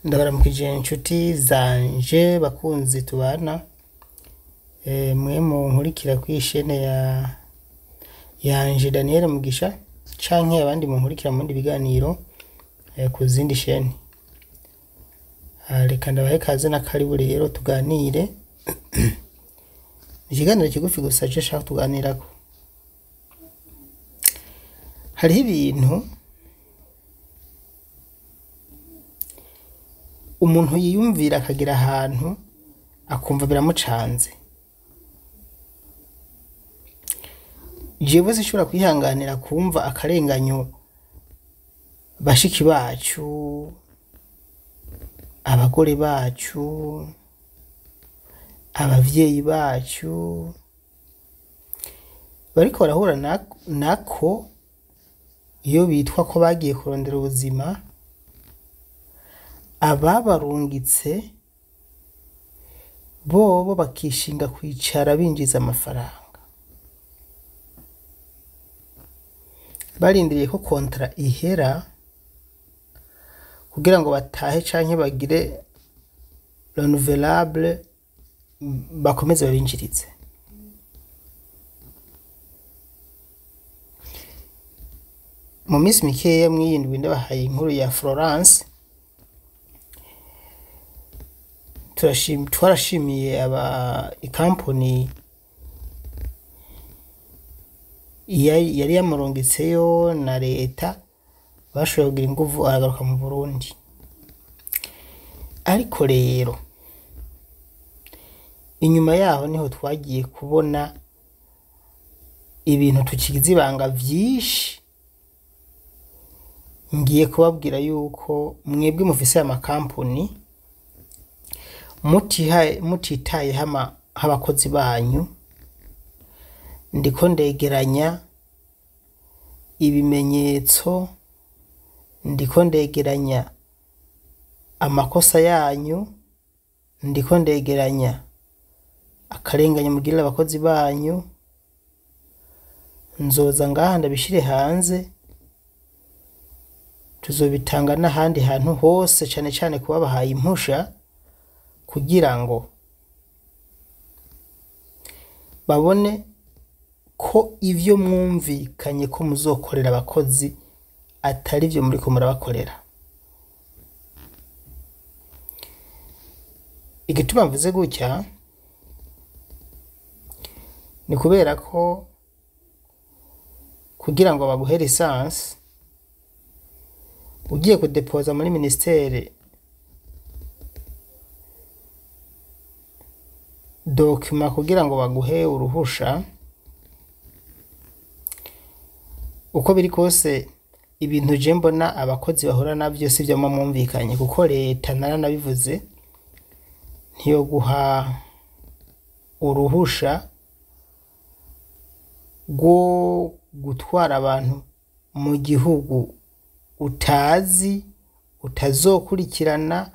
Ndabaramukije inshuti zanje bakunzi tubana, mwe munkurikira kuri chaîne ya yanje Daniel Mugisha canke abandi munkurikira mu bindi biganiro ku zindi chaîne. Reka ndabahe kaze na karibu rero tuganire. Ikiganiro kigufi gusa je nshaka tuganirako. Hariho ibintu umuntu yiyumvira akagira ahantu akumva biramucanze. Jewe sinshobora kwihanganira kumva akarenganyo bashiki bacu, abagore bacu, abavyeyi bacu bariko barahura nako iyo bitwa ko bagiye kurondera ubuzima, ababarungitse bobo bakishinga kwicara binjiza amafaranga, barindiriye ko kontra ihera kugira ngo batahe canke bagire renouvelable bakomeze babinjirize. Mu minsi mikeya mwiyindwi ndabahaye inkuru ya Florence. Twarashimiye aba ikampuni yari yamurungitseyo na leta, bashoboye kugira inguvu aragaruka mu Burundi. Ariko rero inyuma yaho niho twagiye kubona ibintu tukigize ibanga vyinshi. Ngiye kubabwira yuko mwebwe mufise amakampuni mutitaye abakozi banyu, ndiko ndegeranya ibimenyetso, ndiko ndegeranya amakosa yanyu, ndiko ndegeranya akarenganya mugirira abakozi banyu. Nzoza ngaha ndabishire hanze, tuzobitanga n'ahandi hantu hose, cane cane kubabahaye impusha kugira ngo babone ko ivyo mwumvikanye ko muzokorera abakozi atari vyo muriko murabakorera. Igituma mvuze gutya ni kubera ko kugira ngo baguhe lisansi ugiye kudepoza muri ministere dokima kugira ngo baguhe uruhusha, uko biri kose ibintu je mbona abakozi bahura navyo sivyo mwumvikanye, kuko leta naranabivuze ntiyo guha uruhusha rwo gutwara abantu mu gihugu utazi, utazokurikirana,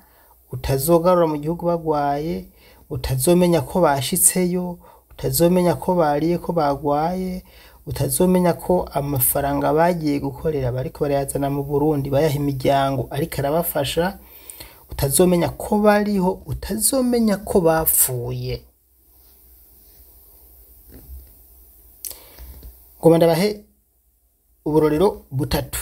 utazogarura mu gihugu bagwaye, utazomenya ko bashitseyo, utazomenya ko bariye ko bagwaye, utazomenya ko amafaranga bagiye gukorera bariko barayazana mu Burundi bayaha imiryango ariko arabafasha, utazomenya ko bariho, utazomenya ko bapfuye. Ngoma ndabahe uburorero butatu.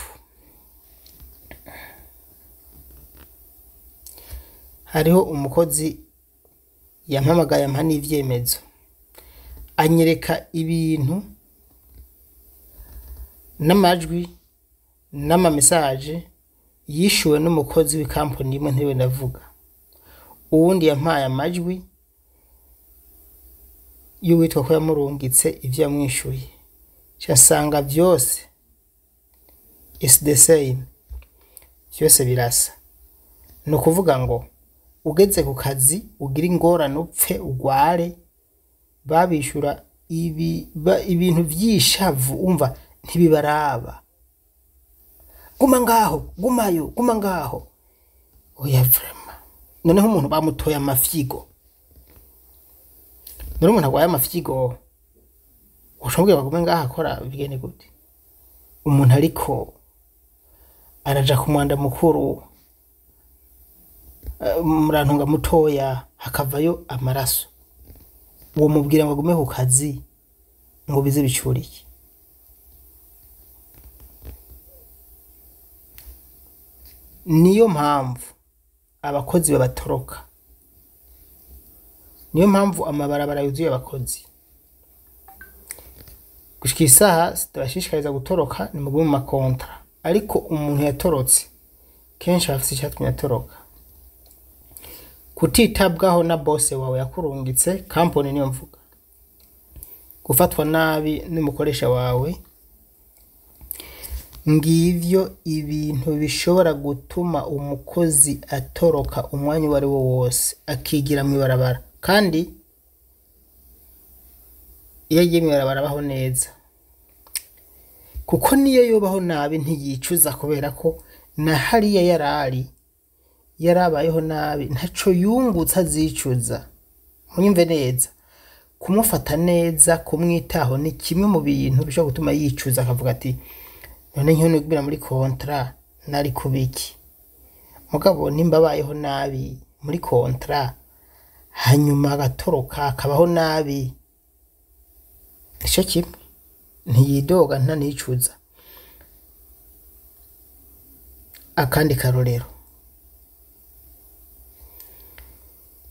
Hariho umukozi yampamagaye ampa n'ivyemezo, anyereka ibintu n'amajwi n'amamesaje yishuwe n'umukozi w'ikampuni imwe ntiwe ndavuga. Uwundi yampaye amajwi y'uwitwa ko yamurungitse ivyo yamwishuye, nsanga vyose is the same, vyose birasa. Ni ukuvuga ngo ugeze ku kazi ugira ingorane upfe ugware, babishura ibintu vy'ishavu, umva ntibibaraba. Guma ngaho, gumayo, guma ngaho. Oya vraiment. Noneho umuntu bamutoye amafyigo. None umuntu agwaye amafyigo ushobora bagume ngaho akora bigende gute? Umuntu ariko araja ku mwanda mukuru Murantunga mutoya, hakavayo amaraso, uwo mubwira ngo agume ku kazi ngo bize bicuriye. Niyo mpamvu abakozi babatoroka, niyo mpamvu amabarabara yuzuye abakozi. Gushika isaha sitabashishikariza gutoroka, nimugume mu ma contrats, ariko umuntu yatorotse kenshi aba afise icatumye atoroka. Kutitabwaho na boss wawe yakurungitse, kampani niyo mvuga, gufatwa nabi n'umukoresha wawe, ngivyo ibintu bishobora gutuma umukozi atoroka umwanya uwo ari wo wose akigira mw'ibarabara. Kandi iyo agiye mw'ibarabara abaho neza, kuko niyo yobaho nabi ntiyicuza, kubera ko na hariya yarari yarabayeho nabi ntaco yungutse azicuza. Munyumve neza, kumufata neza, kumwitaho ni kimwe mu bintu bishobora gutuma yicuza, akavuga ati none nk'iyo nigumira muri contrat nari kubiki? Mugabo nimba abayeho nabi muri contrat hanyuma agatoroka akabaho nabi, nico kimwe, ntiyidoga ntanicuza. Akandi karorero,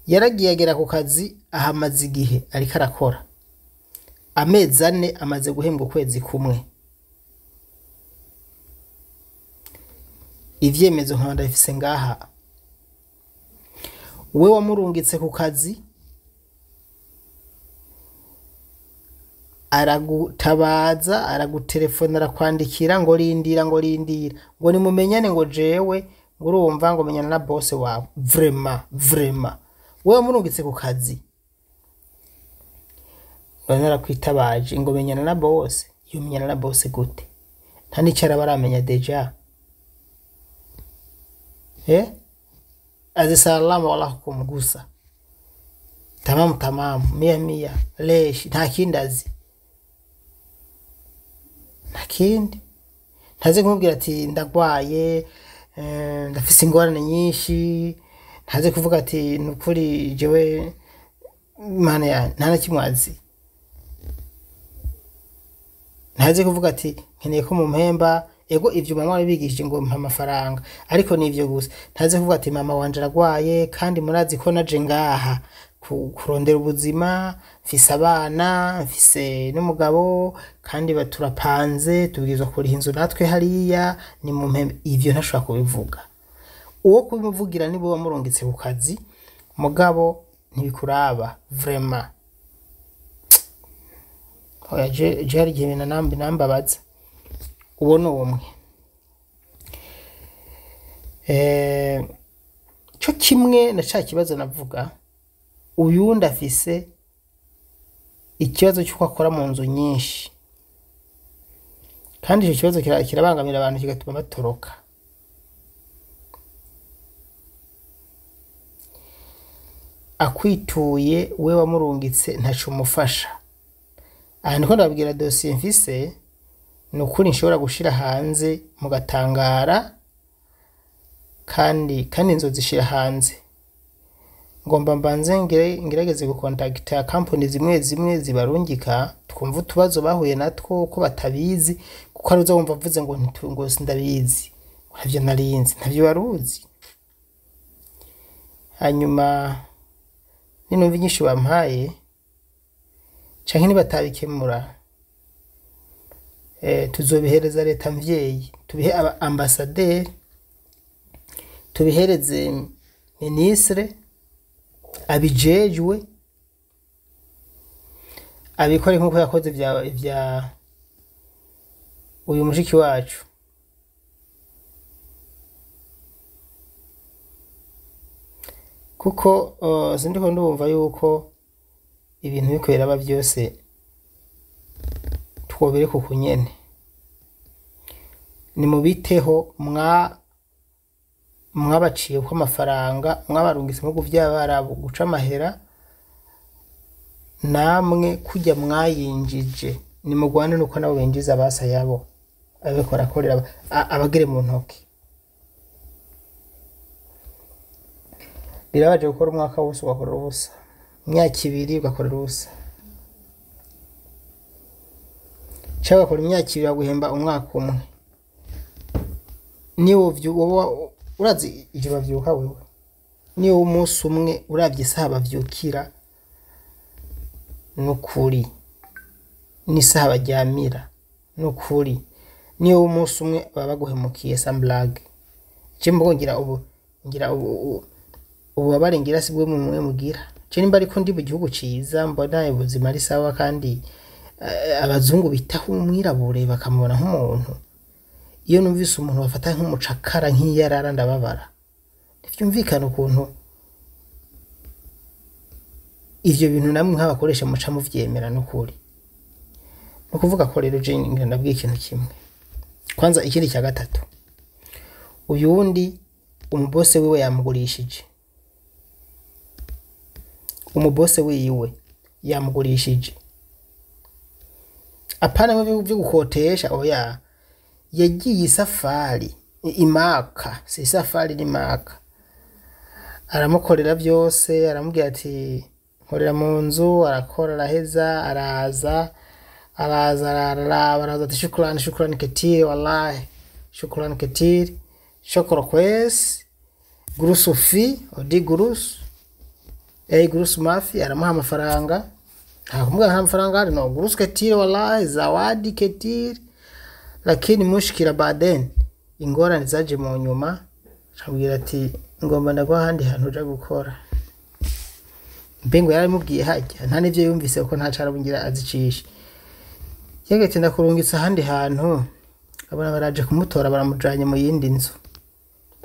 yaragiye agera ku kazi, ahamaze igihe ariko arakora amezi 4, amaze guhembwa ukwezi kumwe. Ivyemezo nkaba ndabifise ngaha. We wamurungitse ku kazi aragutabaza, aragutelefona, arakwandikira ngo rindira, ngo rindira, ngo nimumenyane, ngo jewe ngo urumva ngo menyana na boss wawe. Vraiment, vraiment, wewe wamurungitse ku kazi ngo narakwitabaje ngo menyana na boss, iyo menyana na boss gute? Nta n'ico araba aramenya déjà. Azi salamu alaikum gusa, tamamu tamamu, mia mia, leshi, nta kindi azi, nta kindi. Ntazi kumubwira ati ndagwaye, ndafise ingorane nyinshi, ntazi kuvuga ati nukuri jewe mana yanjye, nta na kimwe azi. Ntazi kuvuga ati nkeneye ko mumpemba, ego ivyo mama wabigishije ngo mpa amafaranga, ariko ni ivyo gusa. Ntazi kuvuga ati mama wanje aragwaye kandi murazi ko naje ngaha kurondera ubuzima, mfise abana, mfise n'umugabo, kandi turapanze, tubwirizwa kuriha inzu natwe hariya, ni mumpembe. Ivyo ntashobora kubivuga. Uwo kubimuvugira nibo wamurungitse ku kazi, mugabo ntibikuraba vraiment. Oya, je hari igihe binanambabaza. Uwo ni umwe. Co kimwe na ca kibazo navuga, uyundi afise ikibazo cy'uko akora mu nzu nyinshi, kandi ico kibazo kirabangamira abantu kigatuma batoroka. Akwituye we wamurungitse ntaco umufasha. Aha ndiko ndababwira dosiye mfise, ni ukuri nshobora gushira hanze mugatangara, kandi nzozishira hanze. Ngomba mbanze ngerageze gukontakita kampani zimwe zimwe zibarungika, twumve utubazo bahuye natwo ko batabizi, kuko hari uza wumva avuze ngo ngo sindabizi, ntavyo narinzi, ntavyo waruzi. Hanyuma ninumva inyishu bampaye canke nibatabikemura, tuzobihereza leta mvyeyi, tubihe aba ambasaderi, tubihereze ministre abijejwe, abikore nkuko yakoze vya uyu mushiki wacu. Kuko sindiko ndumva yuko ibintu biriko biraba vyose twobereka uku nyene. Nimubiteho, mwabaciye ko amafaranga, mwabarungitse mu bihugu vy'abarabu guca amahera, namwe kurya mwayinjije, nimugwane nuko nabo binjiza abasayabo, ababikora barakorera abagere mu ntoki. Birabaje gukora umwaka wose ugakorera ubusa, imyaka 2 ugakorera ubusa, cyangwa ugakora imyaka 2 baguhemba umwaka umwe. Niwo woba urazi ivyo bavyuka wewe, niyo umunsi umwe uravye isaha bavyukira nukuri n'isaha baryamira nukuri, niyo umunsi umwe baba baguhemukiye sans blague. Je mvugo ngira ubu ngira ubu ububabare ngira sibwo mumwe mugira. Je nimba ariko ndi mu gihugu ciza mbona ubuzima ari sawa, kandi abazungu bitaho umwirabure bakamubona nk'umuntu. Iyo numvise umuntu bafata nk'umucakara nk'iyarara ndababara. Ntivyumvikana ukuntu ivyo bintu namwe nk'abakoresha muca muvyemera nukuri. Ni ukuvuga ko rero je ngira ndabwiye ikintu kimwe. Kwanza ikindi cya gatatu, uyu wundi umubose wiwe yamugurishije, umubose wiwe yamugurishije, apana byo gukotesha, oya, yagiye isafari imaka, si isafari ni maka, aramukorera byose, aramubwira ati nkorera mu nzu, arakora araheza, araza araraba, araza ati shukrani shukrani ketiri, wallahi shukrani ketiri, shukra kwes gurusu fi odi gurusu ey gurusu mafi, aramuha amafaranga, ntakumubwira nta mafaranga ari no gurusu ketiri wallahi zawadi ketiri, lakini mushikira baden ingorane zaje mu nyuma, acabwira ati ngomba ndagwa ahandi hantu uja gukora. Mbe ngo yaramubwiye hajya nta n'ivyo yumvise kuko nta carabungira azicisha. Yagete ndakurungitse ahandi hantu, abona baraje kumutora baramujanye mu yindi nzu.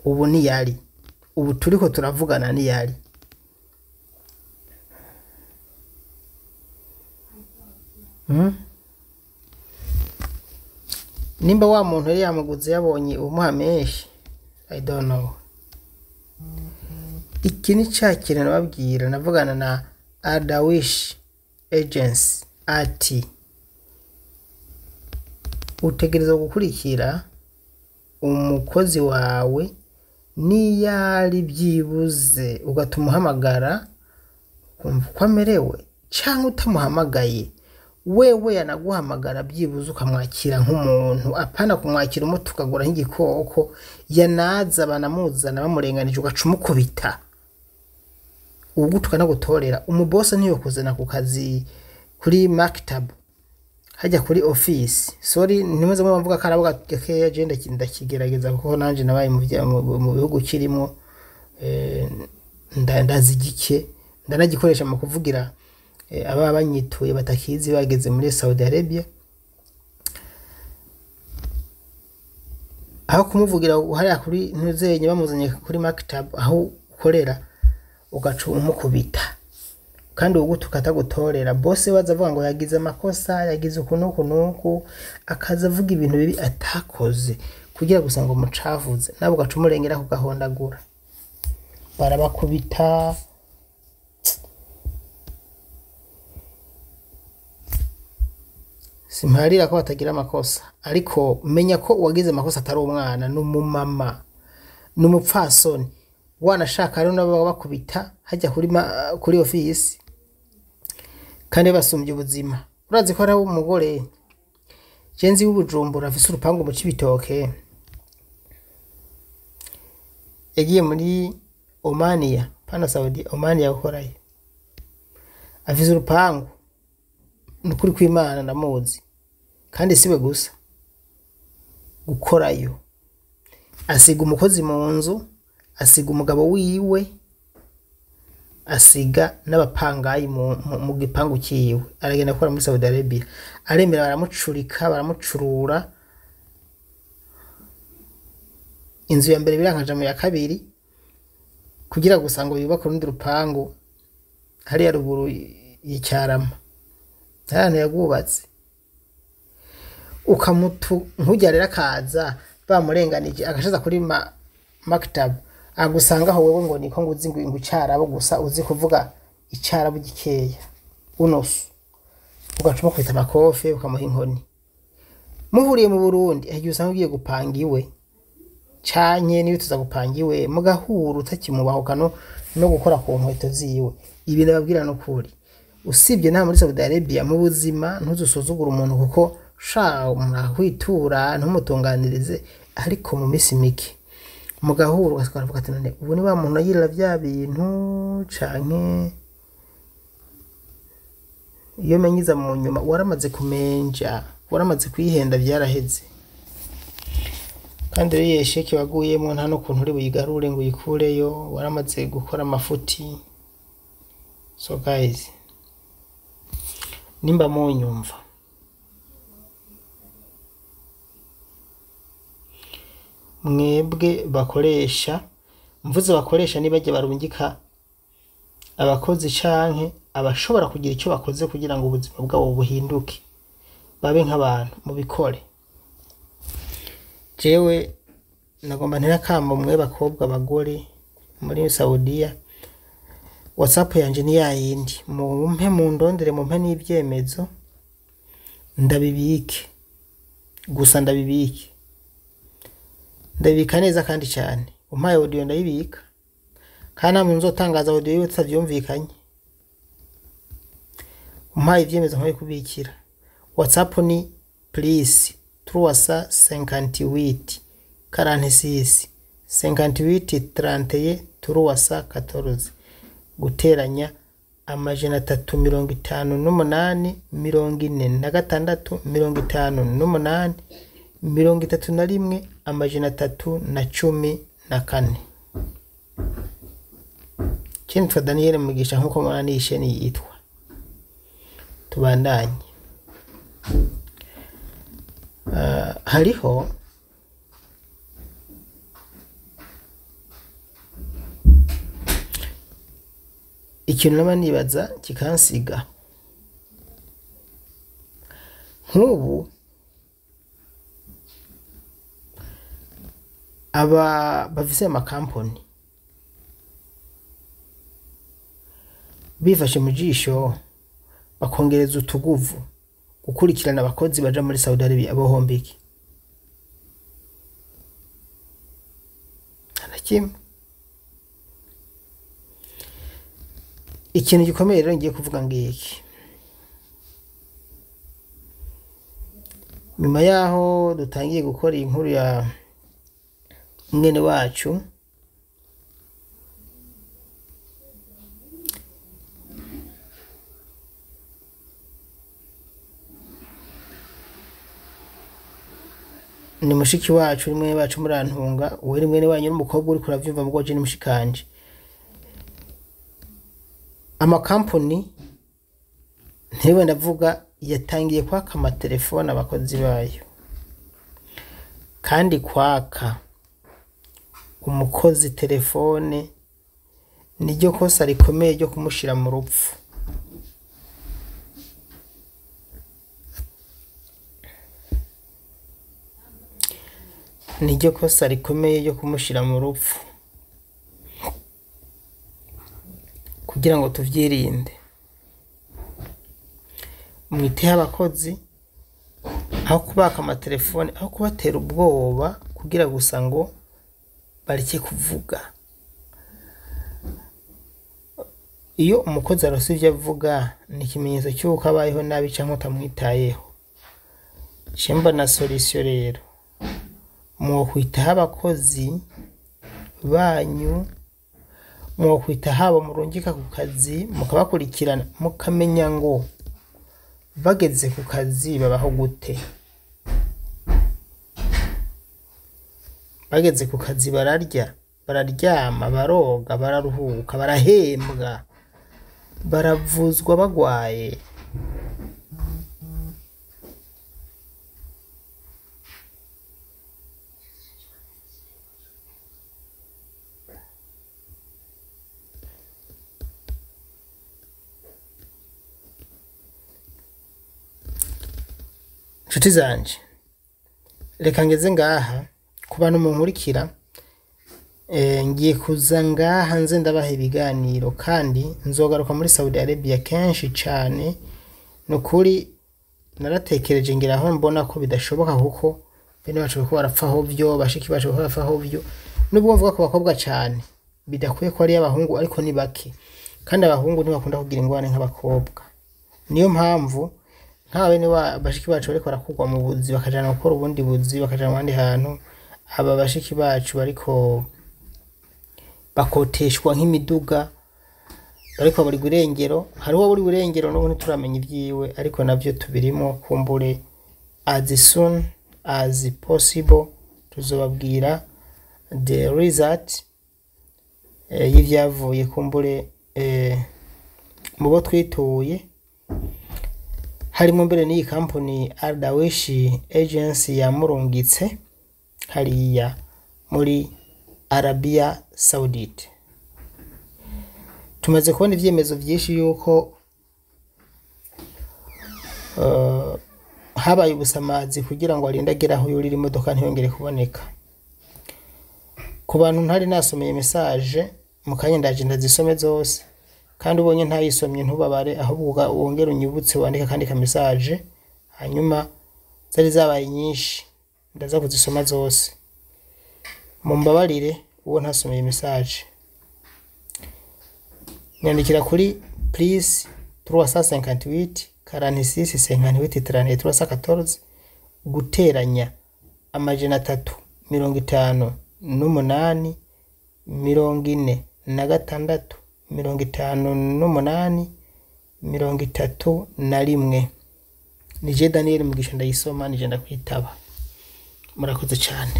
Ubu niyari, ubu turiko turavugana niyari. Nimba wa muntu yari yamuguze yabonye umuha menshi, I don't know. Iki ni ca kintu nababwira, navugana na Adawish Agency ati utegerezwa gukurikira umukozi wawe niyari byibuze ugatuma uhamagara ukumva uko amerewe, cyangwa utamuhamagaye wewe yanaguhamagara byibuze ukamwakira nk'umuntu, apana kumwakira umutukagura nk'igikoko, yanaza banamuzana bamurenganije ugaca umukubita ugutuka no gutorera. Umubose ntiyokuzana ku kazi kuri maktab hajya kuri office, sorry ntimuze mvuga ko aravuga gakeya, je ndakigerageza kuko nanje nabaye mu bihugu kirimo, ndazigike ndanagikoresha mu kuvugira aba banyituye batakizi bageze muri Saudi Arabia, aho kumuvugira hariya kuri ntuzenye bamuzanye kuri maktab aho ukorera ugaca umukubita kandi ugutuka atagutorera. Bose baza avuga ngo yagize amakosa, yagize uku n'uku n'uku, akaza avuga ibintu bibi atakoze kugira gusa ngo mucavuze, nawe ugaca umurengera kugahondagura, barabakubita. Simparira ko batagira amakosa, ariko menya ko uwagize amakosa atari umwana, n'umumama, n'umupfasoni. Wanashaka rero nabo bakubita hajya kuri office kandi basumbye ubuzima. Urazi ko ari umugore jenzi w'Ubujumbura afise urupangu mu Cibitoke, yagiye muri Omania, pana Saudi, Omania gukorayo, afise urupangu. Nukuri kw'Imana ndamuzi, kandi siwe gusa gukorayo, asiga umukozi mu nzu, asiga umugabo wiwe, asiga n'abapangayi mu gipangu ciwe, aragenda gukora muri Saudi Arabia, aremera baramucurika baramucurura. Inzu ya mbere birankaja mu ya kabiri kugira gusa ngo yubake urundi rupangu hariya ruguru y'icyarama, ahantu yagubatse. Ukamutu nkujya rero akaza bamurenganije agashaza kuri maktab agusanga aho wewe ngo niko nguzi ngo icyarabo gusa uzi kuvuga icyarabo gikeya unosu, ugaca umukubita amakofe ukamuha inkoni. Muhuriye mu Burundi agiye usanga ugiye gupanga iwe Canke niba tuza gupanga iwe mugahura utakimubahuka no gukora ku nkweto ziwe. Ibi ndababwira n'ukuri, usibye nta muri Saudi Arabia, mu buzima ntuzusuzugure umuntu, kuko sha umuntu akakwitura ntumutunganirize, ariko mu minsi mike mugahura ugasanga aravuga ati none ubu ni wa muntu yirira vya bintu, canke iyo menyiza mu nyuma waramaze kumenja, waramaze kwihenda, vyaraheze. Kandi rero iyo esheke waguyemwo nta n'ukuntu uri buyigarure ngo uyikureyo, waramaze gukora amafuti. So guys, nimba munyumva, mwebwe bakoresha, mvuze bakoresha nibajya barungika abakozi canke abashobora kugira icyo bakoze kugira ngo ubuzima bwabo buhinduke, babe nk'abantu, mubikore. Jewe nagomba ntera akamo mwe bakobwa, abagore muri Saudiya, WhatsApp yanje ni yayindi, mumpe mundondere, mumpe n'ivyemezo ndabibike, gusa ndabibike, ndabibika neza kandi cyane. Umpaye audio ndayibika, kandi nta muntu uzotangaza audio yiwe tutavyumvikanye. Umpaye ivyemezo nkabikubikira. WhatsApp ni plus 358 46 58 31 314, guteranya 358 46 58 31 314. Nitwa Daniel Mugisha, nkuko mubona ni isheni yitwa. Tubandanye. Hariho ikintu naba nibaza kikansiga nk'ubu aba bafise amakampani bifashe mu jisho bakongereza utuguvu gukurikirana abakozi baja muri Saudi Arabia, bohomba iki? Nta na kimwe. Ikintu gikomeye rero ngiye kuvuga ngiki, nyuma yaho dutangiye gukora iyi nkuru ya mwene wacu, ni mushiki wacu, ni mwene wacu murantunga, uwe ni mwene wanyu n'umukobwa uriko uravyumva mugo je ni mushikanje. Amakampani ntiwe ndavuga yatangiye kwaka amatelefone abakozi bayo, kandi kwaka umukozi telefone niryo kosa rikomeye ryo kumushira mu rupfu. Niryo kosa rikomeye ryo kumushira mu rupfu. Kugira ngo tuvyirinde, mwiteho abakozi, aho kubaka amatelefone, aho kubatera ubwoba kugira gusa ngo bareke kuvuga. Iyo umukozi arose ivyo avuga ni ikimenyetso cy'uko abayeho nabi canke utamwitayeho. Je mbona solution rero, mwokwitaho abakozi banyu, mwokwitaho abo murungika ku kazi, mukabakurikirana, mukamenya ngo bageze ku kazi babaho gute, bageze ku kazi bararya, bararyama, baroga, bararuhuka, barahembwa, baravuzwa bagwaye. Nshuti zanje, reka ngeze ngaha ku bantu munkurikira, ngiye kuza ngaha nze ndabaha ibiganiro, kandi nzogaruka muri Saudi Arabia kenshi cane. Nukuri naratekereje ngira aho mbona ko bidashoboka, kuko Bene bacu bariko barapfa hovyo, bashiki bacu bariko barapfa hovyo. Nubwo mvuga ku bakobwa cane, bidakwiye ko ari abahungu, ariko ni bake, kandi abahungu ntibakunda kugira ingorane nk'abakobwa. Niyo mpamvu nk'aba bene wa bashiki bacu bariko barakurwa mu buzi, bakajana gukora ubundi buzi, bakajana ahandi hantu. Aba bashiki bacu bariko bakoteshwa nk'imiduga, bariko buri irengero. Hariho buri irengero, n'ubu ntituramenya ibyiwe, ariko navyo tubirimo. Kumbure as soon as possible tuzobabwira the result y'ivyavuye kumbure mu bo twituye, harimo mbere n'iyi kampuni Aldawish Agency yamurungitse hariya muri Arabia Saudite. Tumaze kubona ivyemezo vyinshi yuko habaye ubusamazi kugira ngo arinde agere aho yurira imodoka ntiyongere kuboneka. Ku bantu ntari nasomeye message, mu kanya ndaje ndazisome zose, kandi ubonye ntayisomye ntubabare, ahubwo wongere unyibutse wandike akandi ka message. Hanyuma zari zabaye nyinshi, ndaza kuzisoma zose. Mumbabarire uwo ntasomeye message. Nyandikira kuri plus 358 46 58 33 314, guteranya 358 46 58 31. Nije Daniel Mugisha, ndayisoma, nije ndakwitaba. Murakoze cyane.